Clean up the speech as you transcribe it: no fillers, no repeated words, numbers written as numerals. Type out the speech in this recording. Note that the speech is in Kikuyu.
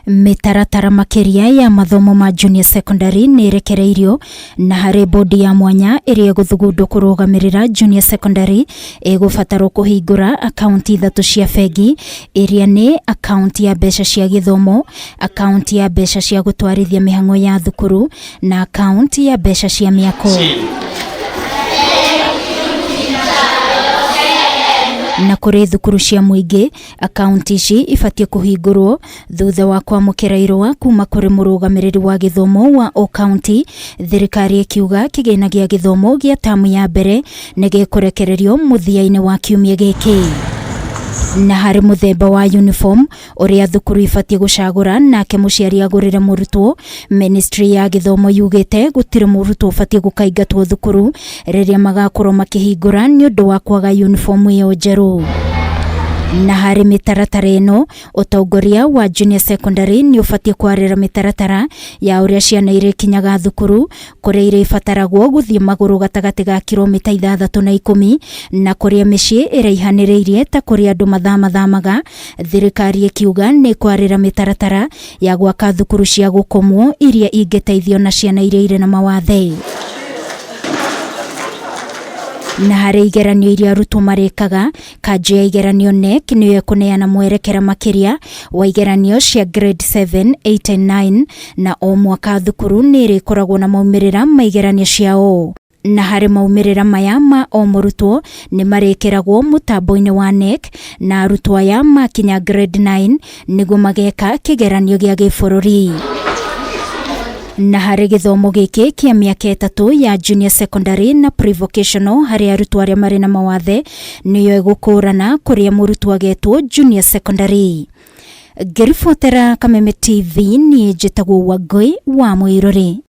Mĩtaratara makĩria ya mathomo ma junior secondary nĩ ĩrekereirio na harĩ bodi ya mwanya ĩrĩa ĩgũthugundwo kũrũgamĩrĩra junior secondary ĩgũbatarwo kũhingũra akaunti ithatũ cia bengi iria nĩ akaunti ya mbeca cia gĩthomo, akaunti ya mbeca cia gũtwarithia mĩhang'o ya thukuru na akaunti ya mbeca cia mĩako. Na kũrĩ thukuru cia mũingĩ, akaunti ici ibatiĩ kũhingũrwo thutha wa kwamũkĩra irũa kuma kũrĩ mũrũgamĩrĩri wa gĩthomo wa o kaunti, thirikari ĩkiuga kĩgĩna gĩa gĩthomo gĩa tamu ya mbere nĩ gĩkũrekererio mũthia-inĩ wa kiumia gĩkĩ. Na harĩ mũthemba wa uniform ũrĩa thukuru ibatiĩ gũcagũra nake mũciari agũrĩre mũrutwo, ministry ya gĩthomo yugĩte gũtirĩ mũrutwo ũbatiĩ gũkaingatwo thukuru rĩrĩa magakorwo makĩhingũra nĩ ũndũ wa kwaga uniform ĩyo njerũ. Na harĩ mĩtaratara ĩno, ũtongoria wa junior secondary nĩ ũbatiĩ kwarĩra mĩtaratara ya ũrĩa ciana irĩkinyaga thukuru, kũrĩa irĩbataragwo gũthiĩ magũrũ gatagatĩ ga kiromita 6 na 10, na kũrĩa mĩciĩ ĩraihanĩrĩirie ta kũrĩa andũ mathamathamaga, thirikari ĩkiuga nĩ kwarĩra mĩtaratara ya gwaka thukuru cia gũkomwo iria ingĩteithio na ciana iria irĩ na mawathe. Na harĩ igeranio iria arutwo marĩkaga, kanjũ ya igeranio KNEC nĩyo ĩkũneana mwerekera makĩria wa igeranio cia grade 7, 8 and 9, na o mwaka thukuru nĩ ĩrĩkoragwo na maumĩrĩra ma igeranio ciao. Na harĩ maumĩrĩra maya ma o mũrutwo nĩ marĩkĩragwo mũtambo-inĩ wa KNEC, na arutwo aya makinya grade 9 nĩguo mageka kĩgeranio gĩa gĩbũrũri. Na harĩ gĩthomo gĩkĩ kĩa mĩaka 3 ya junior secondary na pre-vocational harĩ arutwo arĩa marĩ na mawathe nĩyo ĩgũkũrana kũrĩa mũrutwo agetwo junior secondary. Ngĩribotera Kameme TV, niĩ njĩtagwo Wangũi wa Mũirũrĩ.